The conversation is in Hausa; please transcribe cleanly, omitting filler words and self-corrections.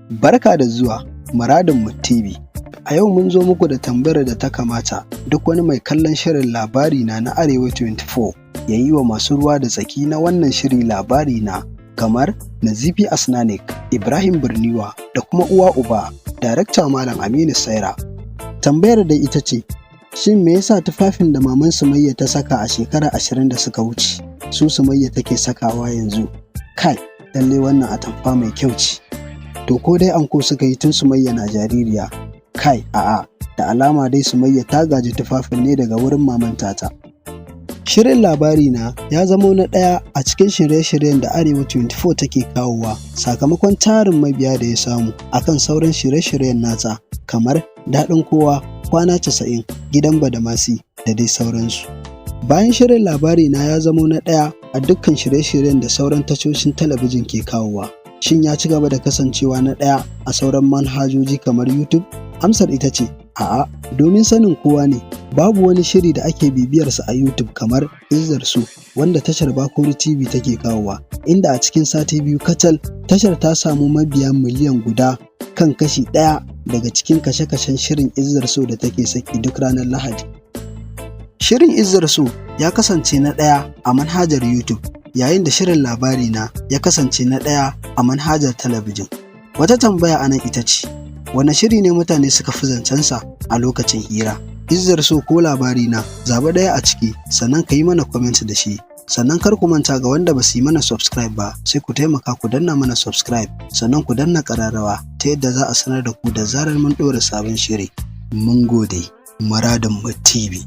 Barka da zuwa Muradinmu TV. A yau mun zo muku da tambayar da ta kamata duk wani mai kallon shirin Labarina na Arewa 24 ya yi wa masu ruwa da tsaki na wannan shiri Labarina, kamar Nazifi Asnanik, Ibrahim Birniwa da kuma uwa uba, Darakta Malam Aminu Saira. Tambayar dai ita ce, shin me yasa tufafin da Maman Sumayya ta saka a shekara 20 da suka wuce, su Sumayya take sakawa yanzu? Kai, lallai wannan atamfa mai kyau ce. To ko dai anko suka yi tun Sumayya na jaririya? Kai, a'a, da alama dai Sumayya ta gaji tufafin ne daga wurin maman tata. Shirin Labarina ya zamo na ɗaya a cikin shirye-shiryen da Arewa 24 take kawowa sakamakon tarin mabiya da ya samu a kan sauran shirye-shiryen nata kamar Daɗin Kowa, Kwana 90, Gidan Badamasi da dai sauransu. Bayan shirin Labarina ya zamo na ɗaya a dukkan shirye-shiryen da sauran tashoshin talabijin ke kawowa, shin ya ci gaba da kasancewa na ɗaya a sauran manhajoji kamar YouTube? Amsar ita ce a'a, domin sanin kowa ne babu wani shiri da ake bibiyarsa a YouTube kamar Izzar So wanda tashar Bakori TV take kawowa, inda a cikin sati 2 kacal tashar ta samu mabiya miliyan 1 kan kashi ɗaya daga cikin kashe-kashen shirin Izzar So da take saki duk ranar Lahadi. Shirin Izzar So ya kasance na ɗaya a manhajar YouTube, yayin da shirin Labarina ya kasance na ɗaya a manhajar talabijin. Wata tambaya a nan ita ce, wane shiri ne mutane suka fi zancensa a lokacin hira? Izzar So ko Labarina? Zaɓi ɗaya a ciki, sannan ka yi mana comment da shi. Sannan kar ku manta, ga wanda ba su yi mana subscribe ba, sai ku taimaka ku danna mana subscribe, sannan ku danna ƙararrawa ta yadda za a sanar da ku da zarar mun ɗora sabon shiri. Mun gode. Muradinmu TV.